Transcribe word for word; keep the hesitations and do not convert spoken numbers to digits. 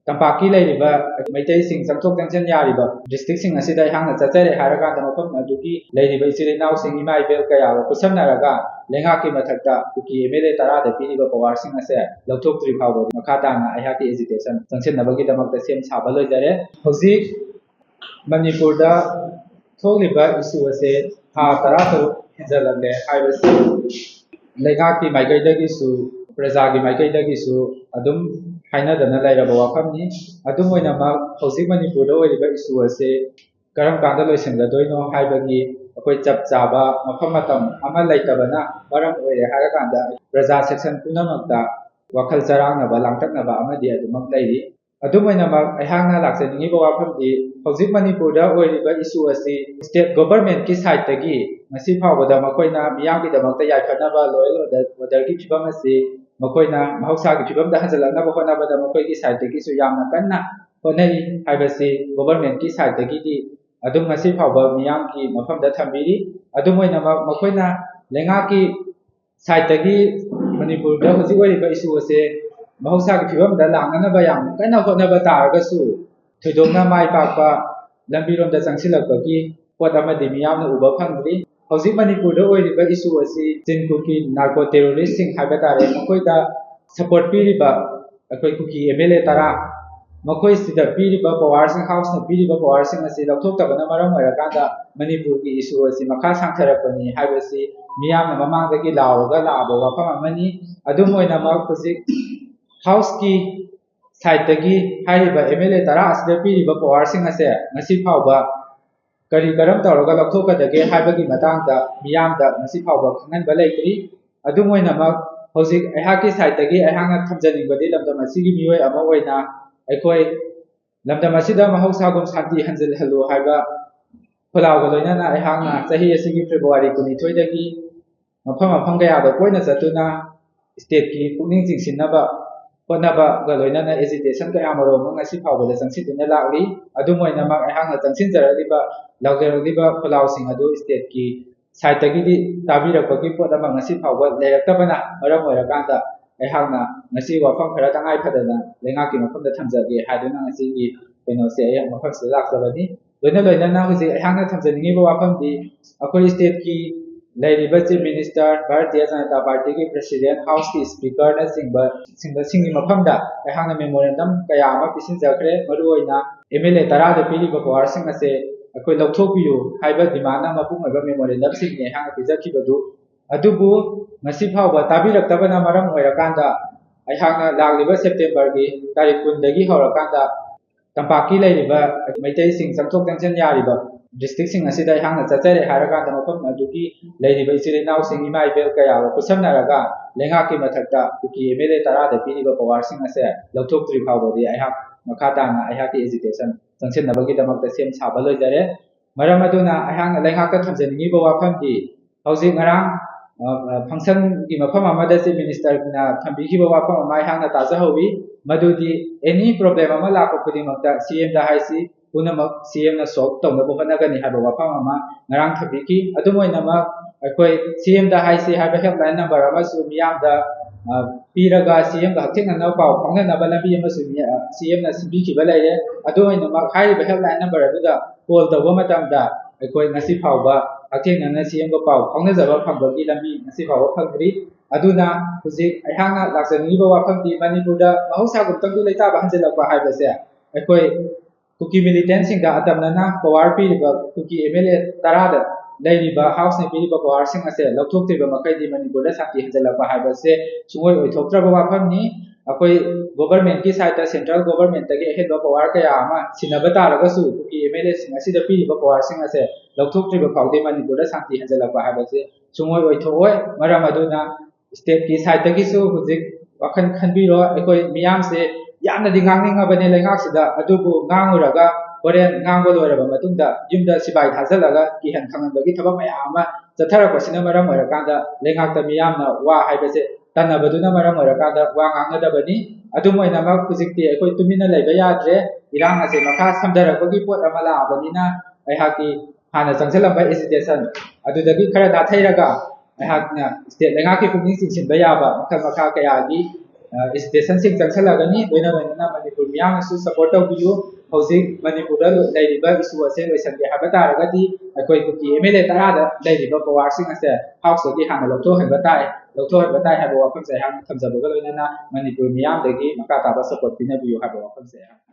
ꯇꯝꯄꯥꯛꯀꯤ ꯂꯩꯔꯤꯕ ꯃꯩꯇꯩꯁꯤꯡ ꯆꯪꯊꯣꯛ ꯆꯪꯁꯤꯟ ꯌꯥꯔꯤꯕ districtꯁꯤꯡ ꯑꯁꯤꯗ ꯑꯩꯍꯥꯛꯅ ꯆꯠꯆꯔꯦ ꯍꯥꯏꯔꯀꯥꯟꯗ, ꯃꯐꯝ ꯑꯗꯨꯒꯤ ꯂꯩꯔꯤꯕ ꯏꯆꯤꯜ ꯏꯅꯥꯎꯁꯤꯡ, ꯏꯃꯥ ꯏꯕꯦꯜ ꯀꯌꯥꯒ ꯈꯨꯠꯁꯝꯅꯔꯒ ꯂꯩꯉꯥꯛꯀꯤ ꯃꯊꯛꯇ ꯀꯨꯀꯤ M L A ꯇꯔꯥꯗ ꯄꯤꯔꯤꯕ powerꯁꯤꯡ ꯑꯁꯦ ꯂꯧꯊꯣꯛꯇ꯭ꯔꯤ ꯐꯥꯎꯕꯗꯤ ꯃꯈꯥ ꯇꯥꯅ ꯑꯩꯍꯥꯛꯀꯤ agitation ꯆꯪꯁꯤꯟꯅꯕꯒꯤꯗꯃꯛꯇ ꯁꯦꯝ ꯁꯥꯕ ꯂꯣꯏꯖꯔꯦ꯫ ꯍꯧꯖꯤꯛ ꯃꯅꯤꯄꯨꯔꯗ ꯊꯣꯛꯂꯤꯕ issue ꯑꯁꯦ ꯊꯥ ꯇꯔꯥꯇꯔꯨꯛ ꯍꯦꯟꯖꯜꯂꯛꯂꯦ ꯍꯥꯏꯕꯁꯤ ꯂꯩꯉꯥꯛꯀꯤ ꯃꯥꯏꯀꯩꯗꯒꯤꯁꯨ, ꯄ꯭ꯔꯖꯥꯒꯤ ꯃꯥꯏꯀꯩꯗꯒꯤꯁꯨ ꯑꯗꯨꯝ ꯍꯥꯏꯅꯗꯅ ꯂꯩꯔꯕ ꯋꯥꯐꯝꯅꯤ꯫ ꯑꯗꯨꯝ ꯑꯣꯏꯅꯃꯛ, ꯍꯧꯖꯤꯛ ꯃꯅꯤꯄꯨꯔꯗ ꯑꯣꯏꯔꯤꯕ issue ꯑꯁꯤ ꯀꯔꯝ ꯀꯥꯟꯗ ꯂꯣꯏꯁꯤꯟꯒꯗꯣꯏꯅꯣ ꯍꯥꯏꯕꯒꯤ ꯑꯩꯈꯣꯏ ꯆꯞ ꯆꯥꯕ ꯃꯐꯝ ꯃꯇꯝ ꯑꯃ ꯂꯩꯇꯕꯅ ꯃꯔꯝ ꯑꯣꯏꯔꯦ ꯍꯥꯏꯔꯀꯥꯟꯗ, ꯄ꯭ꯔꯖꯥ section ꯄꯨꯝꯅꯃꯛꯇ ꯋꯥꯈꯜ ꯆꯔꯥꯡꯅꯕ, ꯂꯥꯡꯇꯛꯅꯕ ꯑꯃꯗꯤ ꯑꯗꯨꯃꯛ ꯂꯩꯔꯤ꯫ ꯑꯗꯨꯝ ꯑꯣꯏꯅꯃꯛ, ꯑꯩꯍꯥꯛꯅ ꯂꯥꯛꯆꯅꯤꯡꯉꯤꯕ ꯋꯥꯐꯝꯗꯤ, ꯍꯧꯖꯤꯛ ꯃꯅꯤꯄꯨꯔꯗ ꯑꯣꯏꯔꯤꯕ issue ꯑꯁꯤ state governmentꯀꯤ sideꯇꯒꯤ ꯉꯁꯤ ꯐꯥꯎꯕꯗ ꯃꯈꯣꯏꯅ ꯃꯤꯌꯥꯝꯒꯤꯗꯃꯛꯇ ꯌꯥꯏꯐꯅꯕ law and order, orderꯒꯤ ꯐꯤꯕꯝ ꯑꯁꯤ ꯃꯈꯣꯏꯅ ꯃꯍꯧꯁꯥꯒꯤ ꯐꯤꯕꯝꯗ ꯍꯟꯖꯤꯜꯂꯛꯅꯕ ꯍꯣꯠꯅꯕꯗ ꯃꯈꯣꯏꯒꯤ sideꯇꯒꯤꯁꯨ ꯌꯥꯝꯅ ꯀꯟꯅ ꯍꯣꯠꯅꯔꯤ ꯍꯥꯏꯕꯁꯤ governmentꯀꯤ sideꯇꯒꯤꯗꯤ ꯑꯗꯨꯝ ꯉꯁꯤ ꯐꯥꯎꯕ ꯃꯤꯌꯥꯝꯒꯤ ꯃꯐꯝꯗ ꯊꯝꯕꯤꯔꯤ꯫ ꯑꯗꯨꯝ ꯑꯣꯏꯅꯃꯛ, ꯃꯈꯣꯏꯅ ꯂꯩꯉꯥꯛꯀꯤ sideꯇꯒꯤ ꯃꯅꯤꯄꯨꯔꯗ ꯍꯧꯖꯤꯛ ꯑꯣꯏꯔꯤꯕ issue ꯑꯁꯦ ꯃꯍꯧꯁꯥꯒꯤ ꯐꯤꯕꯝꯗ ꯂꯥꯛꯅꯅꯕ ꯌꯥꯝ ꯀꯟꯅ ꯍꯣꯠꯅꯕ ꯇꯥꯔꯒꯁꯨ, ꯊꯣꯏꯗꯣꯛꯅ ꯃꯥꯏ ꯄꯥꯛꯄ ꯂꯝꯕꯤꯔꯣꯝꯗ ꯆꯪꯁꯤꯜꯂꯛꯄꯒꯤ ꯄꯣꯠ ꯑꯃꯗꯤ ꯃꯤꯌꯥꯝꯅ ꯎꯕ ꯐꯪꯗ꯭ꯔꯤ꯫ ꯍꯧꯖꯤꯛ ꯃꯅꯤꯄꯨꯔꯗ ꯑꯣꯏꯔꯤꯕ issue ꯑꯁꯤ ꯆꯤꯟ ꯀꯨꯀꯤ narco terroristꯁꯤꯡ ꯍꯥꯏꯕ ꯇꯥꯔꯦ, ꯃꯈꯣꯏꯗ support ꯄꯤꯔꯤꯕ ꯑꯩꯈꯣꯏ ꯀꯨꯀꯤ M L A ꯇꯔꯥ, ꯃꯈꯣꯏꯁꯤꯗ ꯄꯤꯔꯤꯕ powerꯁꯤꯡ, houseꯅ ꯄꯤꯔꯤꯕ powerꯁꯤꯡ ꯑꯁꯤ ꯂꯧꯊꯣꯛꯇꯕꯅ ꯃꯔꯝ ꯑꯣꯏꯔꯀꯥꯟꯗ ꯃꯅꯤꯄꯨꯔꯒꯤ issue ꯑꯁꯤ ꯃꯈꯥ ꯁꯥꯡꯊꯔꯛꯄꯅꯤ ꯍꯥꯏꯕꯁꯤ ꯃꯤꯌꯥꯝꯅ ꯃꯃꯥꯡꯗꯒꯤ ꯂꯥꯎꯔꯒ ꯂꯥꯛꯑꯕ ꯋꯥꯐꯝ ꯑꯃꯅꯤ꯫ ꯑꯗꯨꯝ ꯑꯣꯏꯅꯃꯛ, ꯍꯧꯖꯤꯛ houseꯀꯤ sideꯇꯒꯤ ꯍꯥꯏꯔꯤꯕ M L A ꯇꯔꯥ ꯑꯁꯤꯗ ꯄꯤꯔꯤꯕ powerꯁꯤꯡ ꯑꯁꯦ ꯉꯁꯤ ꯐꯥꯎꯕ ꯀꯔꯤ ꯀꯔꯝ ꯇꯧꯔꯒ ꯂꯧꯊꯣꯛꯀꯗꯒꯦ ꯍꯥꯏꯕꯒꯤ ꯃꯇꯥꯡꯗ ꯃꯤꯌꯥꯝꯗ ꯉꯁꯤ ꯐꯥꯎꯕ ꯈꯪꯍꯟꯕ ꯂꯩꯇ꯭ꯔꯤ꯫ ꯑꯗꯨꯝ ꯑꯣꯏꯅꯃꯛ, ꯍꯧꯖꯤꯛ ꯑꯩꯍꯥꯛꯀꯤ sideꯇꯒꯤ ꯑꯩꯍꯥꯛꯅ ꯊꯝꯖꯅꯤꯡꯕꯗꯤ, ꯂꯝꯗꯝ ꯑꯁꯤꯒꯤ ꯃꯤꯑꯣꯏ ꯑꯃ ꯑꯣꯏꯅ ꯑꯩꯈꯣꯏ ꯂꯝꯗꯝ ꯑꯁꯤꯗ ꯃꯍꯧꯁꯥꯒꯨꯝ ꯁꯥꯟꯇꯤ ꯍꯟꯖꯤꯜꯍꯜꯂꯨ ꯍꯥꯏꯕ ꯈꯣꯜꯂꯥꯎꯒ ꯂꯣꯏꯅꯅ ꯑꯩꯍꯥꯛꯅ ꯆꯍꯤ ꯑꯁꯤꯒꯤ February ꯀꯨꯟꯅꯤꯊꯣꯏꯗꯒꯤ ꯃꯐꯝ ꯃꯐꯝ ꯀꯌꯥꯗ ꯀꯣꯏꯅ ꯆꯠꯇꯨꯅ stateꯀꯤ ꯄꯨꯛꯅꯤꯡ ꯆꯤꯡꯁꯤꯟꯅꯕ ꯍꯣꯠꯅꯕꯒ ꯂꯣꯏꯅꯅ agitation ꯀꯌꯥ ꯃꯔꯨꯝ ꯑꯃ ꯉꯁꯤ ꯐꯥꯎꯕꯗ ꯆꯪꯁꯤꯟꯗꯨꯅ ꯂꯥꯛꯂꯤ꯫ ꯑꯗꯨꯝ ꯑꯣꯏꯅꯃꯛ, ꯑꯩꯍꯥꯛꯅ ꯆꯪꯁꯤꯟꯖꯔꯛꯂꯤꯕ, ꯂꯥꯎꯖꯔꯛꯂꯤꯕ ꯈꯣꯜꯂꯥꯎꯁꯤꯡ ꯑꯗꯨ stateꯀꯤ sideꯇꯒꯤꯗꯤ ꯇꯥꯕꯤꯔꯛꯄꯒꯤ ꯄꯣꯠ ꯑꯃ ꯉꯁꯤ ꯐꯥꯎꯕ ꯂꯩꯔꯛꯇꯕꯅ ꯃꯔꯝ ꯑꯣꯏꯔꯀꯥꯟꯗ, ꯑꯩꯍꯥꯛꯅ ꯉꯁꯤ ꯋꯥꯐꯝ ꯈꯔ ꯇꯉꯥꯏ ꯐꯗꯅ ꯂꯩꯉꯥꯛꯀꯤ ꯃꯐꯝꯗ ꯊꯝꯖꯒꯦ ꯍꯥꯏꯗꯨꯅ ꯉꯁꯤꯒꯤ ꯀꯩꯅꯣꯁꯦ ꯑꯩꯍꯥꯛ ꯃꯐꯝꯁꯤꯗ ꯂꯥꯛꯆꯕꯅꯤ꯫ ꯂꯣꯏꯅ ꯂꯣꯏꯅꯅ ꯍꯧꯖꯤꯛ ꯑꯩꯍꯥꯛꯅ ꯊꯝꯖꯅꯤꯡꯉꯤꯕ ꯋꯥꯐꯝꯗꯤ ꯑꯩꯈꯣꯏ stateꯀꯤ ꯂꯩꯔꯤꯕ Chief Minister, ꯚꯥꯔꯇꯤꯌ ꯖꯅꯇꯥ ꯄꯥꯔꯇꯤꯒꯤ President, Houseꯀꯤ Speakerꯅꯆꯤꯡꯕ ꯁꯤꯡꯕꯁꯤꯡꯒꯤ ꯃꯐꯝꯗ ꯑꯩꯍꯥꯛꯅ memorandum ꯀꯌꯥ ꯑꯃ ꯄꯤꯁꯤꯟꯖꯈ꯭ꯔꯦ꯫ ꯃꯔꯨꯑꯣꯏꯅ MLA ꯇꯔꯥꯗ ꯄꯤꯔꯤꯕ powerꯁꯤꯡ ꯑꯁꯦ ꯑꯩꯈꯣꯏ ꯂꯧꯊꯣꯛꯄꯤꯌꯨ ꯍꯥꯏꯕ demandꯅ ꯃꯄꯨꯡ ꯑꯣꯏꯕ memorandumꯁꯤꯡꯅꯤ ꯑꯩꯍꯥꯛꯅ ꯄꯤꯖꯈꯤꯕꯗꯨ꯫ ꯑꯗꯨꯕꯨ ꯉꯁꯤ ꯐꯥꯎꯕ ꯇꯥꯕꯤꯔꯛꯇꯕꯅ ꯃꯔꯝ ꯑꯣꯏꯔꯀꯥꯟꯗ ꯑꯩꯍꯥꯛꯅ ꯂꯥꯛꯂꯤꯕ Septemberꯒꯤ ꯇꯥꯔꯤꯛ ꯀꯨꯟꯗꯒꯤ ꯍꯧꯔꯀꯥꯟꯗ ꯇꯝꯄꯥꯛꯀꯤ ꯂꯩꯔꯤꯕ ꯃꯩꯇꯩꯁꯤꯡ ꯆꯪꯊꯣꯛ ꯆꯪꯁꯤꯟ ꯌꯥꯔꯤꯕ districtꯁꯤꯡ ꯑꯁꯤꯗ ꯑꯩꯍꯥꯛꯅ ꯆꯠꯆꯔꯦ ꯍꯥꯏꯔꯀꯥꯟꯗ ꯃꯐꯝ ꯑꯗꯨꯒꯤ ꯂꯩꯔꯤꯕ ꯏꯆꯤꯜ ꯏꯅꯥꯎꯁꯤꯡ, ꯏꯃꯥ ꯏꯕꯦꯜ ꯀꯌꯥꯒ ꯈꯨꯠꯁꯝꯅꯔꯒ ꯂꯩꯉꯥꯛꯀꯤ ꯃꯊꯛꯇ ꯀꯨꯀꯤ MLA ꯇꯔꯥꯗ ꯄꯤꯔꯤꯕ powerꯁꯤꯡ ꯑꯁꯦ ꯂꯧꯊꯣꯛꯇ꯭ꯔꯤ ꯐꯥꯎꯕꯗꯤ ꯑꯩꯍꯥꯛ ꯃꯈꯥ ꯇꯥꯅ ꯑꯩꯍꯥꯛꯀꯤ agitation ꯆꯪꯁꯤꯟꯅꯕꯒꯤꯗꯃꯛꯇ ꯁꯦꯝ ꯁꯥꯕ ꯂꯣꯏꯖꯔꯦ꯫ ꯃꯔꯝ ꯑꯗꯨꯅ ꯑꯩꯍꯥꯛꯅ ꯂꯩꯉꯥꯛꯇ ꯊꯝꯖꯅꯤꯡꯉꯤꯕ ꯋꯥꯐꯝꯗꯤ ꯍꯧꯖꯤꯛ ꯉꯔꯥꯡ, ꯑ, ꯑ, functionꯒꯤ ꯃꯐꯝ ꯑꯃꯗ Chief Ministerꯅ ꯊꯝꯕꯤꯈꯤꯕ ꯋꯥꯐꯝ ꯑꯃ ꯑꯩꯍꯥꯛꯅ ꯇꯥꯖꯍꯧꯋꯤ, ꯃꯗꯨꯗꯤ any problem ꯑꯃ ꯂꯥꯛꯄ ꯈꯨꯗꯤꯡꯃꯛꯇ CMꯗ ꯍꯥꯏꯁꯤ, ꯄꯨꯝꯅꯃꯛ CMꯅ solve ꯇꯧꯅꯕ ꯍꯣꯠꯅꯒꯅꯤ ꯍꯥꯏꯕ ꯋꯥꯐꯝ ꯑꯃ ꯉꯔꯥꯡ ꯊꯝꯕꯤꯈꯤ꯫ ꯑꯗꯨꯝ ꯑꯣꯏꯅꯃꯛ ꯑꯩꯈꯣꯏ CMꯗ ꯍꯥꯏꯁꯤ ꯍꯥꯏꯕ helpline number ꯑꯃꯁꯨ ꯃꯤꯌꯥꯝꯗ, ꯑ, ꯄꯤꯔꯒ CMꯒ ꯍꯛꯊꯦꯡꯅꯅ ꯄꯥꯎ ꯐꯥꯎꯅꯅꯕ ꯂꯝꯕꯤ ꯑꯃꯁꯨ ꯃꯤ-, ꯑ, CMꯅ ꯁꯤꯟꯕꯤꯈꯤꯕ ꯂꯩꯔꯦ꯫ ꯑꯗꯨ ꯑꯣꯏꯅꯃꯛ ꯍꯥꯏꯔꯤꯕ helpline number ꯑꯗꯨꯗ call ꯇꯧꯕ ꯃꯇꯝꯗ ꯑꯩꯈꯣꯏ ꯉꯁꯤ ꯐꯥꯎꯕ ꯍꯛꯊꯦꯡꯅꯅ CMꯒ ꯄꯥꯎ ꯐꯥꯎꯅꯖꯕ ꯐꯪꯕꯒꯤ ꯂꯝꯕꯤ ꯉꯁꯤ ꯐꯥꯎꯕ ꯐꯪꯗ꯭ꯔꯤ꯫ ꯑꯗꯨꯅ ꯍꯧꯖꯤꯛ ꯑꯩꯍꯥꯛꯅ ꯂꯥꯛꯆꯅꯤꯡꯉꯤꯕ ꯋꯥꯐꯝꯗꯤ ꯃꯅꯤꯄꯨꯔꯗ ꯃꯍꯧꯁꯥꯒꯨꯝꯇꯪꯗꯨ ꯂꯩꯇꯥꯕ ꯍꯟꯖꯤꯜꯂꯛꯄ ꯍꯥꯏꯕꯁꯦ ꯑꯩꯈꯣꯏ ꯀꯨꯀꯤ militantꯁꯤꯡꯗ ꯑꯇꯝꯅꯅ power ꯄꯤꯔꯤꯕ ꯀꯨꯀꯤ MLA ꯇꯔꯥꯗ ꯂꯩꯔꯤꯕ Houseꯅ ꯄꯤꯔꯤꯕ powerꯁꯤꯡ ꯑꯁꯦ ꯂꯧꯊꯣꯛꯇ꯭ꯔꯤꯕ ꯃꯈꯩꯗꯤ ꯃꯅꯤꯄꯨꯔꯗ ꯁꯥꯟꯇꯤ ꯍꯟꯖꯤꯜꯂꯛꯄ ꯍꯥꯏꯕꯁꯦ ꯁꯨꯡꯑꯣꯏ ꯑꯣꯏꯊꯣꯛꯇ꯭ꯔꯕ ꯋꯥꯐꯝꯅꯤ꯫ ꯑꯩꯈꯣꯏ governmentꯀꯤ sideꯇ central governmentꯇꯒꯤ ꯑꯍꯦꯟꯕ power ꯀꯌꯥ ꯑꯃ ꯁꯤꯟꯅꯕ ꯇꯥꯔꯒꯁꯨ ꯀꯨꯀꯤ MLAꯁꯤꯡ ꯑꯁꯤꯗ ꯄꯤꯔꯤꯕ powerꯁꯤꯡ ꯑꯁꯦ ꯂꯧꯊꯣꯛꯇ꯭ꯔꯤꯕ ꯐꯥꯎꯗꯤ ꯃꯅꯤꯄꯨꯔꯗ ꯁꯥꯟꯇꯤ ꯍꯟꯖꯤꯜꯂꯛꯄ ꯍꯥꯏꯕꯁꯦ ꯁꯨꯡꯑꯣꯏ ꯑꯣꯏꯊꯣꯛꯑꯣꯏ꯫ ꯃꯔꯝ ꯑꯗꯨꯅ stateꯀꯤ sideꯇꯒꯤꯁꯨ ꯍꯧꯖꯤꯛ ꯋꯥꯈꯜ ꯈꯟꯕꯤꯔꯣ꯫ ꯑꯩꯈꯣꯏ ꯃꯤꯌꯥꯝꯁꯦ ꯌꯥꯝꯅꯗꯤ ꯉꯥꯡꯅꯤꯡꯉꯕꯅꯤ ꯂꯩꯉꯥꯛꯁꯤꯗ, ꯑꯗꯨꯕꯨ ꯉꯥꯡꯉꯨꯔꯒ ꯍꯣꯔꯦꯟ ꯉꯥꯡꯕ ꯂꯣꯏꯔꯕ ꯃꯇꯨꯡꯗ ꯌꯨꯝꯗ ꯁꯤꯕꯥꯏ ꯊꯥꯖꯤꯜꯂꯒ ꯀꯤꯍꯟ ꯈꯪꯍꯟꯕꯒꯤ ꯊꯕꯛ ꯃꯌꯥꯝ ꯑꯃ ꯆꯠꯊꯔꯛꯄꯁꯤꯅ ꯃꯔꯝ ꯑꯣꯏꯔꯀꯥꯟꯗ ꯂꯩꯉꯥꯛꯇ ꯃꯤꯌꯥꯝꯅ ꯋꯥ ꯍꯥꯏꯕꯁꯦ ꯇꯟꯅꯕꯗꯨꯅ ꯃꯔꯝ ꯑꯣꯏꯔꯀꯥꯟꯗ ꯋꯥ ꯉꯥꯡꯅꯗꯕꯅꯤ꯫ ꯑꯗꯨꯝ ꯑꯣꯏꯅꯃꯛ ꯍꯧꯖꯤꯛꯇꯤ ꯑꯩꯈꯣꯏ ꯇꯨꯃꯤꯟꯅ ꯂꯩꯕ ꯌꯥꯗ꯭ꯔꯦ꯫ ꯏꯔꯥꯡ ꯑꯁꯦ ꯃꯈꯥ ꯁꯝꯊꯔꯛꯄꯒꯤ ꯄꯣꯠ ꯑꯃ ꯂꯥꯛꯑꯕꯅꯤꯅ ꯑꯩꯍꯥꯛꯀꯤ ꯍꯥꯟꯅ ꯆꯪꯁꯤꯜꯂꯝꯕ agitation ꯑꯗꯨꯗꯒꯤ ꯈꯔ ꯅꯥꯊꯩꯔꯒ ꯑꯩꯍꯥꯛꯅ ꯁ꯭ꯇꯦꯠ ꯂꯩꯉꯥꯛꯀꯤ ꯄꯨꯛꯅꯤꯡ ꯆꯤꯡꯁꯤꯟꯕ ꯌꯥꯕ ꯃꯈꯜ ꯃꯈꯥ ꯀꯌꯥꯒꯤ ꯏꯁꯇꯦꯁꯟꯁꯤꯡ ꯆꯪꯁꯤꯜꯂꯒꯅꯤ꯫ ꯂꯣꯏꯅ ꯂꯣꯏꯅꯅ ꯃꯅꯤꯄꯨꯔ ꯃꯤꯌꯥꯝꯅꯁꯨ ꯁꯄꯣꯔꯠ ꯇꯧꯕꯤꯌꯨ꯫ ꯍꯧꯖꯤꯛ ꯃꯅꯤꯄꯨꯔꯗ ꯂꯩꯔꯤꯕ ꯏꯁꯨ ꯑꯁꯦ ꯂꯣꯏꯁꯤꯟꯒꯦ ꯍꯥꯏꯕ ꯇꯥꯔꯒꯗꯤ ꯑꯩꯈꯣꯏ ꯀꯨꯀꯤ ꯑꯦꯝ ꯑꯦꯜ ꯑꯦ ꯇꯔꯥꯗ ꯂꯩꯔꯤꯕ ꯄꯋꯥꯔꯁꯤꯡ ꯑꯁꯦ ꯍꯥꯎꯁꯇꯒꯤ ꯍꯥꯟꯅ ꯂꯧꯊꯣꯛꯍꯟꯕ ꯇꯥꯏ꯫ ꯂꯧꯊꯣꯛꯍꯟꯕ ꯇꯥꯏ ꯍꯥꯏꯕ ꯋꯥꯐꯝꯁꯦ ꯑꯩꯍꯥꯛꯅ ꯊꯝꯖꯕꯒ ꯂꯣꯏꯅꯅ ꯃꯅꯤꯄꯨꯔ ꯃꯤꯌꯥꯝꯗꯒꯤ ꯃꯈꯥ ꯇꯥꯕ ꯁꯄꯣꯔꯠ ꯄꯤꯅꯕꯤꯌꯨ ꯍꯥꯏꯕ ꯋꯥꯐꯝꯁꯦ ꯑꯩꯍꯥꯛꯅ